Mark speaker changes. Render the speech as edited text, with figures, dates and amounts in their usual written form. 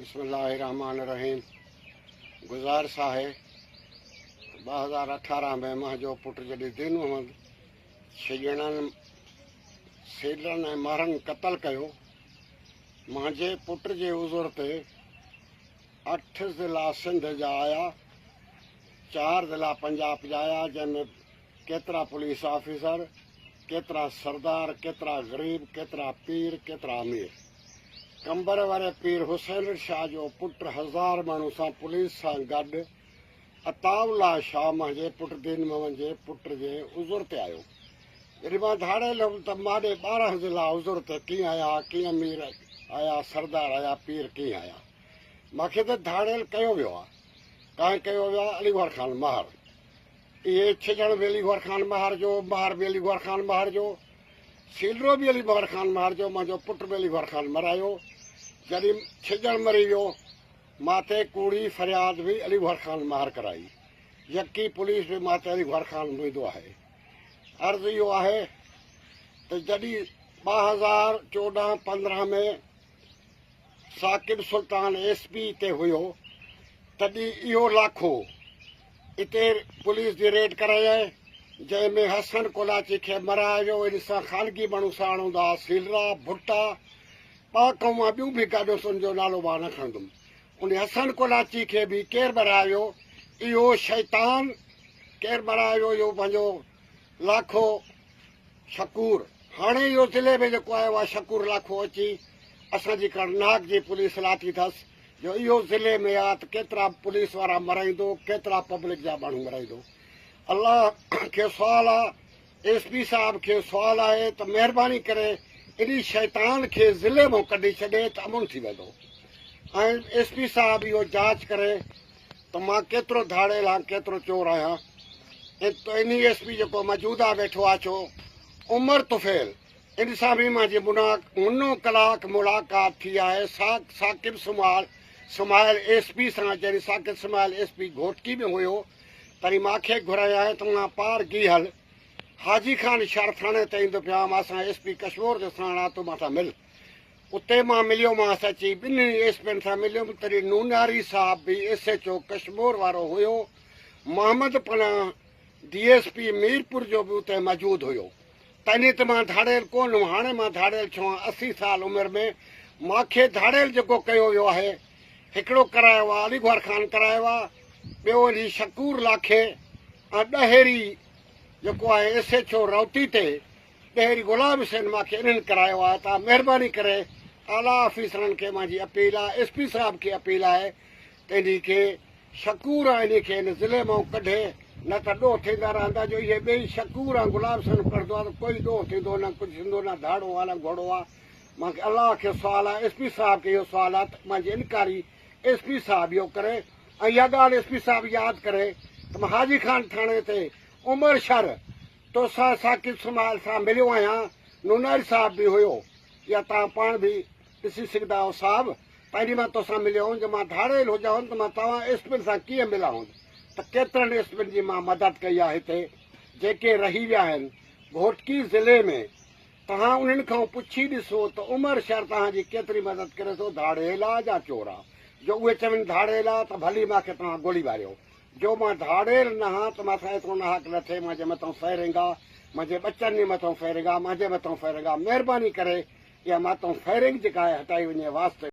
Speaker 1: بسم الله الرحمٰن الرحيم گذارش آهي ته 2018 ۾ منهنجو پٽ جڏهن دين محمد ڇڄڻن سيلرن ۽ مهرن قتل ڪيو منهنجي پٽ جي عذر تي اٺ ضلع سنڌ جا آيا چار ضلع پنجاب جا آيا جنهن ۾ ڪيترا پوليس آفيسر، ڪيترا سردار، ڪيترا غريب، ڪيترا پير، ڪيترا امير. قمبر واري پير حسين شاهه جو پٽ هزار ماڻهو سان پوليس سان گڏ عطاء الله شاهه مانجي پٽ دين محمد جي پٽ جي عذر تي آيو. جڏهن مان ڌاڙيل هيم ته ماڏي 12 ضلع عذر تي ڪيئن آيا، ڪيئن امير آيا، سردار آيا، پير ڪيئن آيا. مانکي ته ڌاڙيل ڪيو ويو آ. ڪانهن ڪيو ويو آ؟ علي گوهر خان مهر. اهي ڇڄڻ به علي گوهر خان مهر جو، مهر به علي گوهر خان مهر جو، سيلرو به علي گوهر خان مهر جو، منهنجو پٽ به علي گوهر خان مرايو. جڏهن ڇڄڻ مري ويو، مان تي ڪوڙي فرياد به علي گوهر خان مهر ڪرائي. يڪي پوليس به مان تي علي گوهر خان مڙهيندو آهي. عرض اهو آهي ته جڏهن 2014 15 ۾ ثاقب سلطان ايس پي تي هيو تڏهن اهو لاکو اتي پوليس جي ريڊ ڪرايائين جنهن ۾ حسن ڪولاچي کي مرايو ويو ان سان خانگي ماڻهو ساڻ هوندا ها سيلرا ڀٽا ٻا قوما ٻيون به گڏ هيس ان جو نالو مان نه کڻندم ان حسن ڪولاچي کي به ڪير مرايو اهو شيطان ڪير مرايو اهو پنهنجو لاکو شڪور هاڻي اهو ضلعي ۾ جيڪو آيو آهي شڪور لاکو اچي اسان جي ڪرناڪ جي پوليس لاٿي اٿس جو اهو ضلعي ۾ آ ته ڪيترا پوليس وارا مرائيندو ڪيترا پبلڪ جا ماڻهو مرائيندو الله کي سوال آ ايس پي صاحب کي سوال آهي ته مهرباني ڪري انهي شيطان کي ضلعي مان ڪڍي ڇڏي ته امن ٿي ويندو ۽ ايس پي صاحب اهو جاچ ڪري ته مان ڪيترو ڌاڙيل آهيان ڪيترو چور آهيان ۽ انهي ايس پي جيڪو موجوده ويٺو آهي ڇو عمر طفيل ان سان به منهنجي منو ڪلاڪ ملاقات ٿي آهي ثاقب سمايل ايس پي سان جڏهن ثاقب سمايل ايس پي گهوٽڪي ۾ هيو تڏهن مانکي گهرايائين ته مان پار گيهل حاجي خان شھر ٿاڻي تي ايندو پيو آهيان مان سان ايس پي ڪشمور جو ساڻ آ تون مان سان مل اتي مان مليومانس اچي ٻنهي ايس پين سان مليم تڏهن نوناري صاحب به ايس ايڇ او ڪشمور وارو هيو Muhammad Panah D S P Mirpur جو به اتي موجود هيو تڏهن ته مان ڌاڙيل ڪونه هئم هاڻي مان ڌاڙيل ڇو آهيان 80 سال عمر ۾ مانکي ڌاڙيل جيڪو ڪيو ويو آهي هڪڙو ڪرايو آهي علي گوهر خان ڪرايو آهي ٻيو علي شڪور لاکي ۽ ڏهيري جيڪو آهي ايس ايڇ او روتي تي ڏهري غلام حسين مان کي انهن ڪرايو آهي ته مهرباني ڪري اعليٰ آفيسرن کي مانجي اپيل آهي ايس پي صاحب کي اپيل آهي ته انهي کي شڪور ۽ انهي کي هن ضلعي مان ڪڍي نه ته ڏوهه ٿيندا رهندا جو اهي ٻئي شڪور ۽ غلام حسين ڪڍندو آهي ته ڪوئي ڏوهه ٿيندو نه ڪجهه ٿيندو نه ڌاڙو آهي نه گهوڙو آهي مان کي الله کي سوال آهي ايس پي صاحب کي اهو سوال آهي ته مانجي انڪاري ايس پي صاحب اهو ڪري ۽ اها ڳالهه ايس پي صاحب ياد ڪري ته مان حاجي خان ٿاڻي تي عمر شر توسان ثاقب سمال سان مليو آهيان، نوناري صاحب به هيو، يا توهان پاڻ به ڏسي سگهندا آهيو صاحب، پهرين مان توسان مليو هوم، جي مان ڌاڙيل هجان هون ته مان توهان ايسپين سان ڪيئن ملان هون، ته ڪيترن ايسپين جي مان مدد ڪئي آهي هتي جيڪي رهي ويا آهن گهوٽڪي ضلعي ۾ توهان انهن کان پڇي ڏسو ته عمر شر توهان جي ڪيتري مدد ڪري ٿو، ڌاڙيل آ يا چور آ، جو اهي چون ڌاڙيل آ ته ڀلي مان کي توهان گولي ماريو. جو مان ڌاڙيل نه هان ته مان سان ايترو ناحق نه ٿئي، مانجي مٿئون فائرنگ آ، مانجي ٻچن جي مٿئون فائرنگ آ، مانجي مٿئون فائرنگ آ، مهرباني ڪري اها ماتئون فائرنگ جيڪا آهي هٽائي وڃي واسطي.